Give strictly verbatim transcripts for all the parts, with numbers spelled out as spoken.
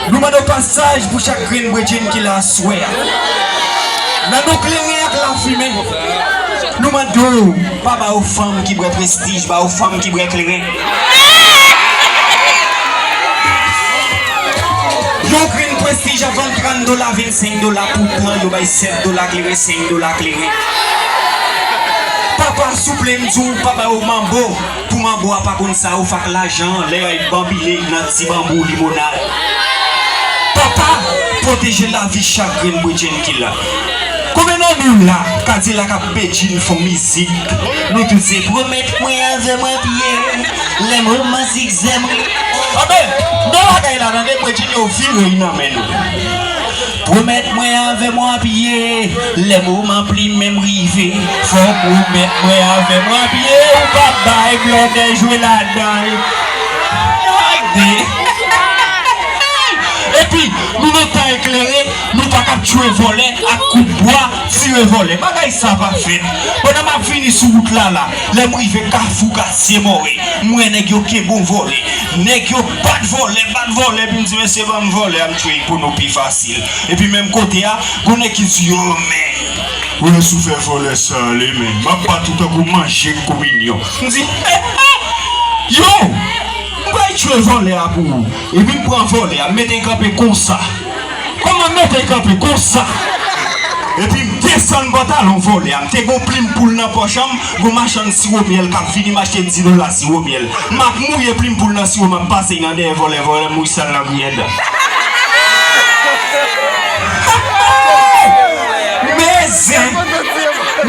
Nou mande w pasaj pou chak grenn bredjenn ki la aswè a. Nan non kleren ak lafimen, nou mande w pa ba yo fanm ki bwè prestij, ba yo fanm ki bwè kleren. Yon grenn prestij ap vann trant dola, vennsenk dola, poutan yo bay sèt dola kleren, senk dola kleren. Papa, souple, m di w, pa ba yo manbo. Pou manbo a pa konn sa, ou fè ak lajan an, lè y banbile nan ti banbou limonad. Papa, pwoteje lavi chak grenn bredjenn ki la. Konbyen nan nou la, Kadilak ap bedjine fon mizik? Nou tout se pwomèt mwen, avè mwen ap ye, lè moman zigzè mwen. Anben, nan bagay la, tande, bredjenn yo vire y nan men nou. Pwomèt mwen avè mwen ap ye, lè moman plimen m rive. Fò pwomèt mwen avè mwen ap ye, ou p ap bay blòdè jwe ladan l. Gade. Epi, nou nan tan eklere, nou pa kab tchwe vòlè ak kout bwa, tire vòlè. Bagay sa pa fèt. Pandan m ap vini sou wout la la, lè m rive Kafou Katye Mòre, m wè nèg yo kenbe yon vòlè. Nèg yo bat vòlè, bat vòlè, epi m di, "Mesye, ban m vòlè a, m tchwe l pou nou pi fasil." Epi menm kote a, gon nèg ki di, "Yo, men, wè si w fè vòlè sa ale, men, m ap bat ou tankou manje ak kominyon." M di, "Yo, m pral tchwe vòlè a pou ou." Epi m pran vòlè a, m mete l kanpe konsa. Kòman m mete l kanpe konsa? Epi m desann pantalon vòlè a, m te gon plim poul nan pòch an, gon machann siwo myèl k ap vini, m achte di dola siwo myèl. M ap mouye plim poul nan siwo, m ap pase nan dèyè vòlè, vòlè mouri sal nan griyen dan. Men zen!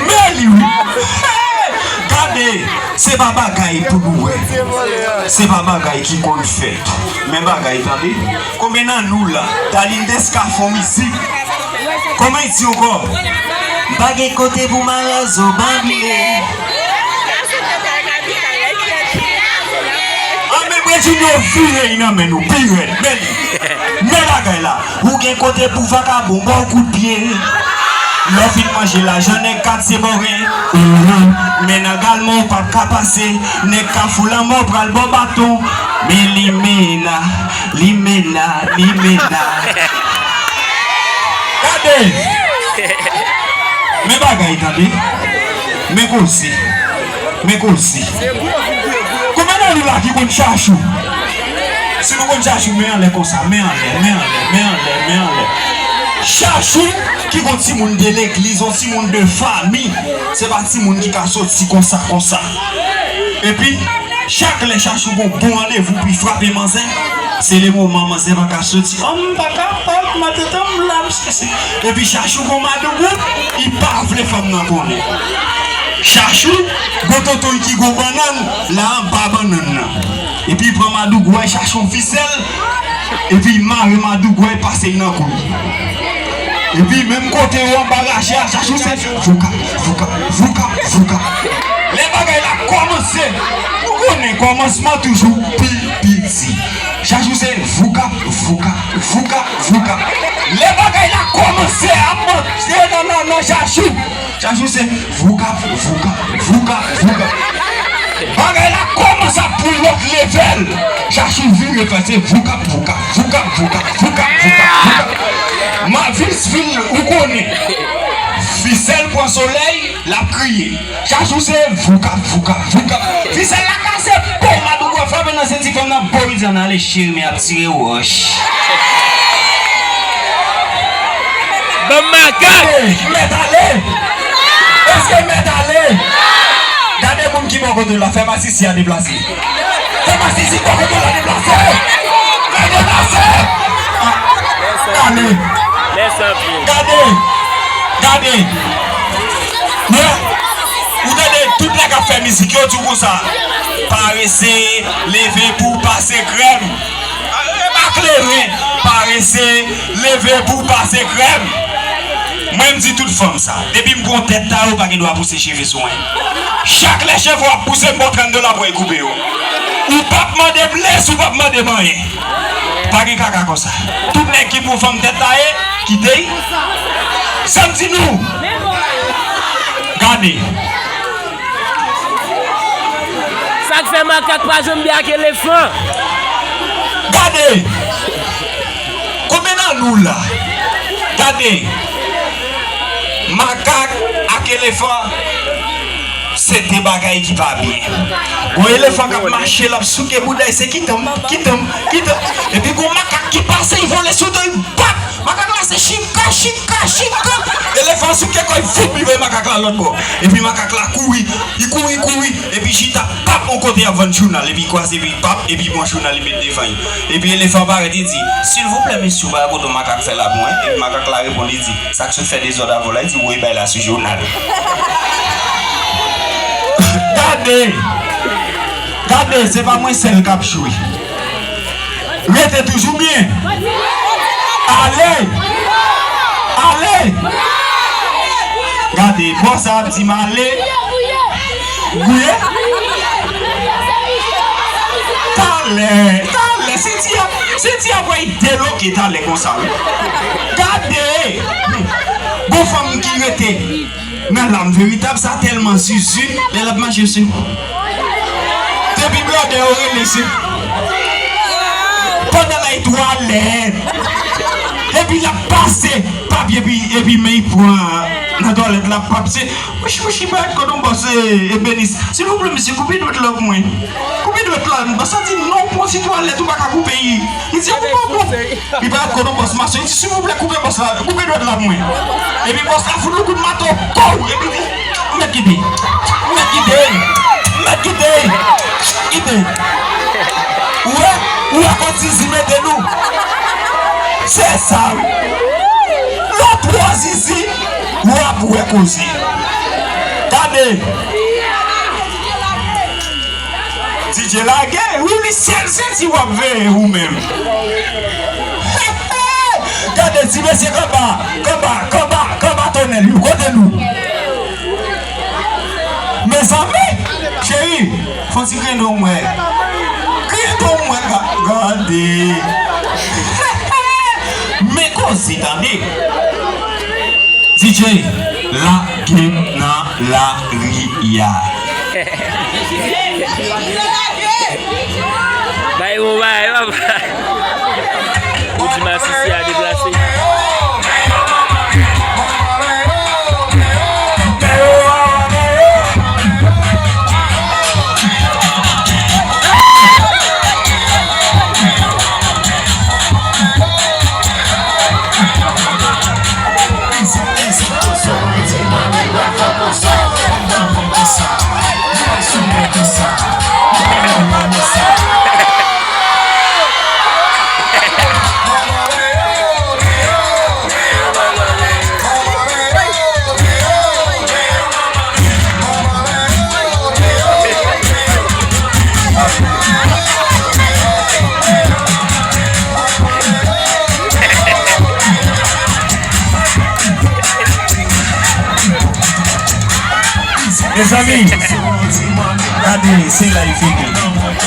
Men li wi! Gade, se pa bagay pou nou wè. Se pa bagay ki konn fèt. Men bagay, tande. Konbyen nan nou la? Dalindeska fon mizik. Kòman y di ankò? M pa gen kote pou m ale zo banbile. Anben, bredjenn yo vire y nan men nou, pi rèd, men li. Men bagay la, ou gen kote pou vakabon ba w kout pye. Lè w fin manje lajan nèg Katye Mòre, men nan Galmò w p ap ka pase. Nèg Kafou Lanmò pral ba w baton. Men limena, limena, limena. Gade! Men bagay, tande. Men koze. Men koze. Konbyen nan nou la ki konn Chachou? Si nou konn Chachou, men anlè konsa, men anlè, men anlè, men anlè, men anlè. Chachou ki gon timoun de legliz, yon timoun de fanmi. Se pa timoun ki ka soti konsa, konsa. Epi, chak lè Chachou gon bon randevou pou l frape manzè, se le moman manzè pa ka soti. An, m pa kapab, matant an m la, m chèche. Epi Chachou gon madougou, li pa vle fanm nan konnen. Chachou gon tonton ki gon bannann la anba bannann nan. Epi li pran madougou a, li chache yon fisèl, epi li mare madougou a, li pase l nan kou l. Epi menm kote yo anba raje a, Chachou se vouka, vouka, vouka, vouka. Lè bagay la kòmanse, nou konnen kòmansman toujou pi piti. Chachou se vouka, vouka, vouka, vouka. Lè bagay la kòmanse ap monte nan, nan, nan Chachou, Chachou se vouka, vouka, vouka, vouka. Bagay la kòmanse ap pran lòt level. Chachou vire fè se vouka, vouka, vouka, vouka, vouka, vouka, vouka. Mavis vin, ou konnen. Fisèl pran solèy, l ap kriye. Chachou se vouka, vouka, vouka. Fisèl la kase, pon, madougou a frape nan senti fanm nan, bo, li di, "Ann ale cheri, men ap tire wòch." Banm makak! Mèt ale! Èske mèt ale? Gade moun ki bò kote w la, fè masisi a deplase. Fè masisi bò kote w la deplase. Fè deplase. Ah, gade. Gade. Gade. Ou tande tout nèg ap fè mizik, yo di w konsa. Parese, leve pou w pase krèm. E pa kleren, parese, leve pou w pase krèm. Mwen, m di tout fanm sa, depi m pran tèt ta, ou pa gen dwa pouse cheve sou mwen. Chak lè cheve w ap pouse, m ba w trant dola pou w al koupe yo. Ou p ap mande m lès, ou p ap mande m anyen. Pa gen kaka konsa. Tout nèg ki pran fanm tèt taye, kite y. Sa m di nou. Gade. Sa k fè makak pa janm byen ak elefan? Gade! Nou la. Gade. Makak ak elefan, se de bagay ki pa byen. Gon elefan k ap mache, l ap souke bouda l, se kitanm, kitanm, kitanm. Epi gon makak ki pase, li vole sou do, li bat. Makak la se chika, chika, chika. Elefan souke kò l, voup, li voye makak la lòt bò. Epi makak la kouri, li kouri, kouri, epi chita, pap, yon kote y ap vann jounal, epi kwaze, epi pap, epi pran jounal, li met devan li. Epi elefan parèt, li di, silvouplè, mesye, ou pa wè kote yon makak fè la pou mwen? Epi makak la reponn, li di, sa k sot fè dezòd avè w la? Li di, woy, bay la sou jounal. Gade! Gade, se pa mwen sèl k ap jwe. Rete toujou byen. Ale! Ale! Gade, bòs la ap di m ale. Gouye. Talè, talè, Cynthia, Cynthia pral deloke talè konsa, wi. Gade! Gon fanm ki rete nan lam veritab, sa tèlman zuzu, lè l ap mache, se depi blòdè yo rele, se pandan l al twalèt. Epi l ap pase papye, epi, epi men l pran nan twalèt la, pap, se Mouchi, mouchi, parèt kote yon bòs, e, ebenis. Silvouplè, mesye, koupe dwèt la pou mwen. Koupe dwèt la. Bòs la di, non, ou pran ti twalèt, ou pa ka koupe li. Li di, ou pa bon. Li parèt kote yon bòs mason. Li di, silvouplè, koupe bòs la, koupe dwèt la pou mwen. Epi bòs la fout yon kout mato. Kow! Epi li, ou mèt kite. Ou mèt kite. Ou mèt kite. Kite. Ou wè? Ou wè kot zizi mete nou? Se sa, wi. Lè w twò zizi, w ap wè koze. Gade. D J lage, wi, wi, sèl senti w ap veye ou menm. Gade, ti mesye kanba, kanba, kanba, kanba tonnè, wi, kote nou? Mezanmi, cheri, fon ti grennen w mwen. Grennen w mwen, ga-, gade. Men koze, tande. D J, lage m nan lari a. Bay bon bagay, papa. Ou di masisi a deplase. Mezanmi, gade, se la y fini.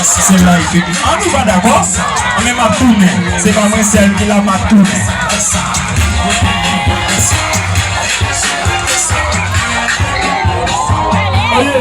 Se la y fini. An nou pa dakò? An men m ap tounen. Se pa mwen sèl ki la, m ap tounen. Oye,